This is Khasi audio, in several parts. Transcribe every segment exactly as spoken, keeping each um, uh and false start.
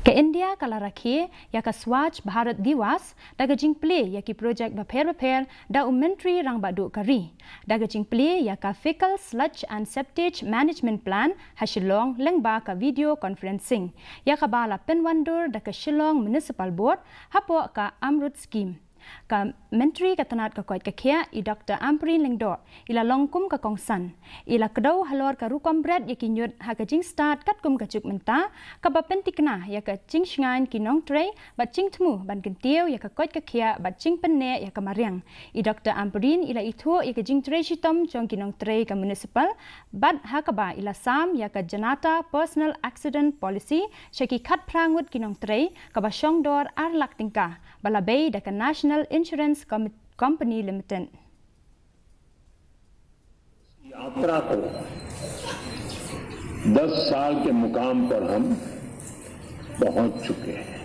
Ka India ka la rakhe ïa ka Swachh Bharat Diwas da ka jingplie ïa ki projek bapher bapher da u Myntri Rangbah Duh ka ri, da ka jingplie ïa ka Faecal Sludge and Septage Management Plan ha Shillong lyngba ka video conferencing, ïa kaba la pynwandur da ka Shillong Municipal Board hapoh ka AMRUT Scheme. Ka Myntri ka tnad ka koit ka khiah, i Doctor Ampareen Lyngdoh, i la long kum ka kongsan. I la kdew halor ka rukom bret ïa ki ñiut ha ka jingstad katkum ka juk mynta, kaba pyntikna ïa ka jingshngaiñ ki nongtrei bad jingthmu ban kyntiew ïa ka koit ka khiah bad jingpynneh ïa ka mariang. I Doctor Ampareen i la ithuh ïa ka jingtrei shitom jong ki nongtrei ka municipal bad ha kaba i la sam ïa ka Janata Personal Accident Policy sha ki khatphra ngut ki nongtrei, kaba shongdor ar lak tyngka, ba la bei da ka National Insurance Com-, Company Limited. यात्रा को दस साल के मुकाम पर हम पहुंच चुके हैं।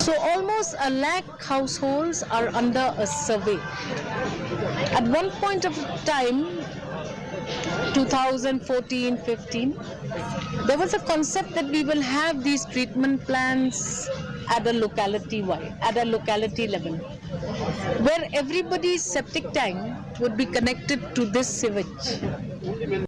So almost a lakh households are under a survey. At one point of time, two thousand fourteen fifteen, there was a concept that we will have these treatment plants at a locality wide, at a locality level, where everybody's septic tank would be connected to this sewage.